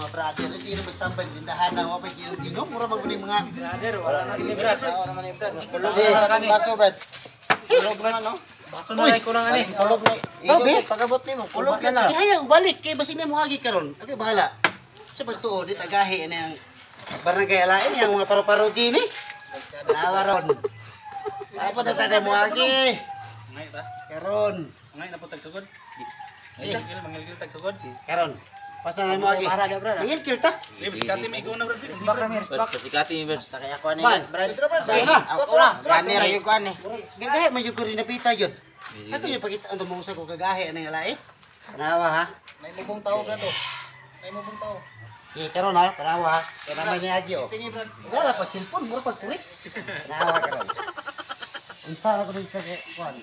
Mga brother, sino ba standby tindahan na wa pa ginom mura man gud mga brother, wala na gini brad. Wala man ni brad. Kulog na baso brad. Kulog na no. Baso na ray kulang ani. Kulog na. Obe. Pagabot nimo, kulog na. Sige hayo balik kay basin na mo agi karon. Okay bahala. Sa pagtuo di tagahi ani ang barangay alain yang mga paro-paro gini. Tanawa ron. Apa ta taday mo agi? Ngay ta. Karon. Ngay na po tagsugod. Sige, mangilgil tagsugod. Karon. Basta na mo agi. Mangilgil ta. Eh, pasikati may ikaw na brad. Isbak ra mer, isbak. Pasikati mi brad. Basta kay ako ani Man. brad. Kaya na. Ako na. Gani ra gyud ko ani. Gagahe man jud ko rin napita yun. Ako yung pakita ang mong sa ko gagahe ani nga lae. Tanawa ha. May mubong tao brad oh. May mubong tao. Eh karon ha, tanawa ha. Kaya naman niya agi oh. Tingi brad. Wala pa cellphone, mura pag kurit. Tanawa karon. Unsa ra ko dito sa kuan.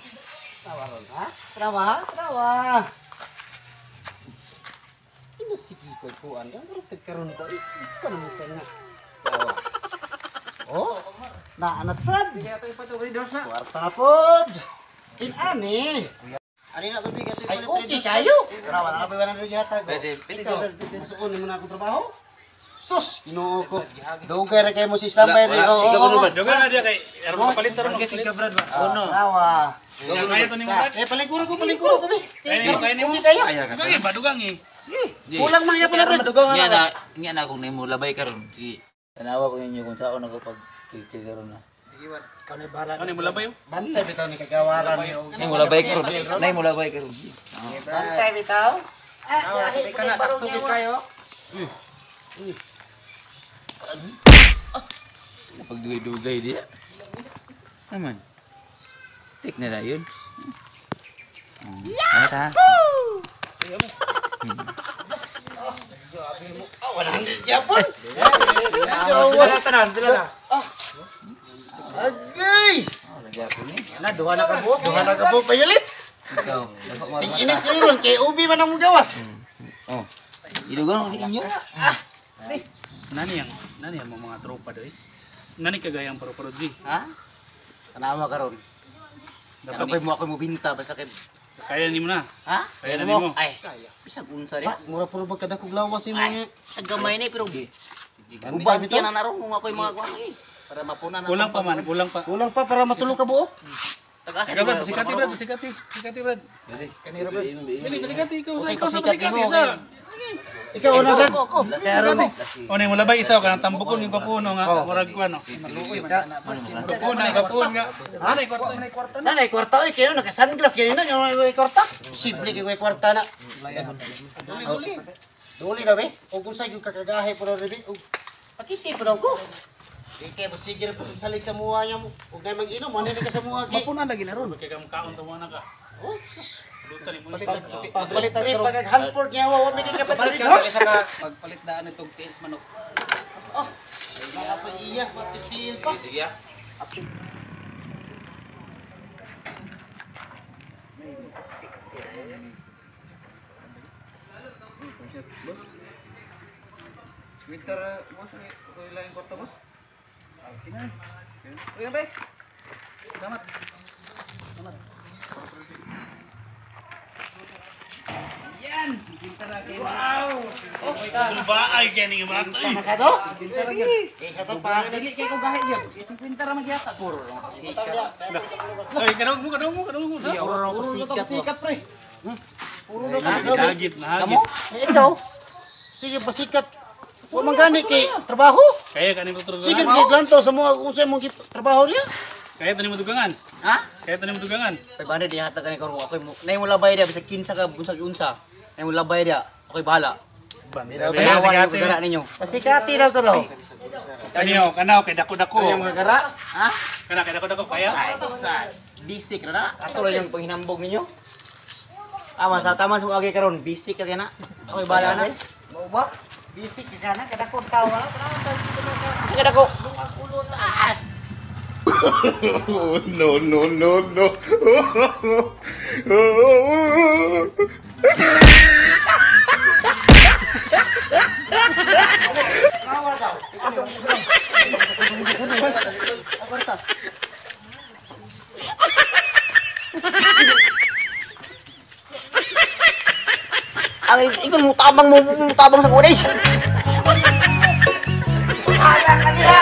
Tanawa ron ha? Tanawa ha? Tanawa. Ino sige ko kuan. Ang mura kag karon ko. Eh, isa na mo ka nga. Tanawa. Oh, naanasad. Kaya to ipato na. Kwarta na pod. Inani. Ani na tubig ato. Ay, okay kayo. Tara, wala na pa wala na gihatag. Pwede, pwede, Ikaw, pwede. masuon mo na akong trabaho. Sus, Ginoo ko. Dugay ra kayo mo si standby rin. Wala, Oo, ikaw oo, ano oo. ba? Dugang na diya kay aron mapalit ron. Ka brad ba. Ono. Tawa. Kaya to nimo brad. Eh, palingkuro ko, palingkuro ko, be. Kaya nimo, kaya nimo. Okay kayo. Dugang eh, ba dugang eh. Kulang man gyapon na, brad. Nya na, nya na akong nimo labay karon. Sige. Tanawa ko ninyo kung saan ako pag kikil karon na. Ano mo labay oh? Bantay bitaw ni kagawaran ni. Nay mo labay karon. Nay mo labay karon. Bantay bitaw. Ah, Ka na sakto gid kayo. Pagdugay-dugay diya. Naman. Tik na na yun. Ano ta? Ah, 100 gyapon. So, Tanan, dila na. Agay! Oh, nagyapon ni. Na duha na ka buok. Duha na ka po payalit. Ikaw, dapat mo. Ting-init kayo ron, kay ubi man ang gawas. Oh. Idugan ko sa inyo. Nani ang nani ang mga tropa doy. Nani kagayang paro-paro G. Ha? Tanawa karon. Dapat Dapat mo ako mo binta basta kay kaya nimo na. ha? Kaya na nimo. Ay, bisag unsa rin. Mura puro magkadakog lawas yung mga Tagamay ni pero uban tiyan na naron kung ako'y mga kuan eh. Para mapuna na. Kulang pa man, kulang pa. Kulang pa para matulog ka buo. Tagasa. Sige brad, pasikati brad, pasikati. Pasikati brad. Kanira ba? Dili pasikati ikaw sa Okay, ikaw sa pasikat pasikati nimo, isa. Ikaw una brad. Kaya ron. O nay mo labay isa kanang tambukon yung gwapuno nga murag kuan no. Gwapuno, gwapuno nga. Anay kwarta, anay kwarta. Nanay, kwarta oy kayo naka-sunglass ganina nga may kwarta. Simple kay may kwarta na. Duli duli. Duli daw eh. Og unsa gyud kakagahe po daw rin. Og pakiti po daw ko. Di kay mo sige ra po salig sa muha niya mo. Og nay mag-inom mo ka sa muha kay. Mapunan lagi na ron kay kang kaon to mo na ka. Oh, sus. Lutan nimo. Pagpalit pag handport niya wa may kay kapatid. Isa ka pagpalit daan itong tails manok. Oh. Mga paiyak patitil pa. Sige ah. Winter boss, ko ilang kwarta boss. Okay na ba? Salamat. Salamat. Yan, Wow! Baay kay ning bata. eh. Masado? Kaysa to pa. Dili kay ko gahi gyud. 50 ra magyata. Puro lang. Ay, kadawag mo, kadawag mo, kadawag mo sa. Puro raw Puro na to pasikat. sikat pre. Puro na to. Nahagit, nahagit. Eh, ikaw. Sige pasikat. Wa man gani kay trabaho. Kaya ka nimo turugan. Sige kay glanto sa mga kung sa imong trabaho niya. Kaya to nimo dugangan. Ha? Kaya to nimo dugangan. 500 ihatag kani karon ako nay mo labay dia bisag 15 ka unsag unsa. Nay mo labay dia. Ako'y bahala. Kaya Tanawa sikati. ninyo gara ninyo. Pasikati daw to daw. Kaniyo, kanaw kay dako-dako. Yung mga gara, Ha? Kana kay dako-dako kaya. Sas. Basic ra na. Ato lang yung panghinambog ninyo. Tama sa tama sa agi karon basic ka na. Ako'y bahala na. Mao ba? Bisik ka na kadakong tawa. Kada ko. No, no, no, no. Ang ikon mo tabang mo tabang sa kunis. Wala ka niya!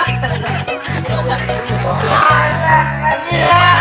Wala ka niya!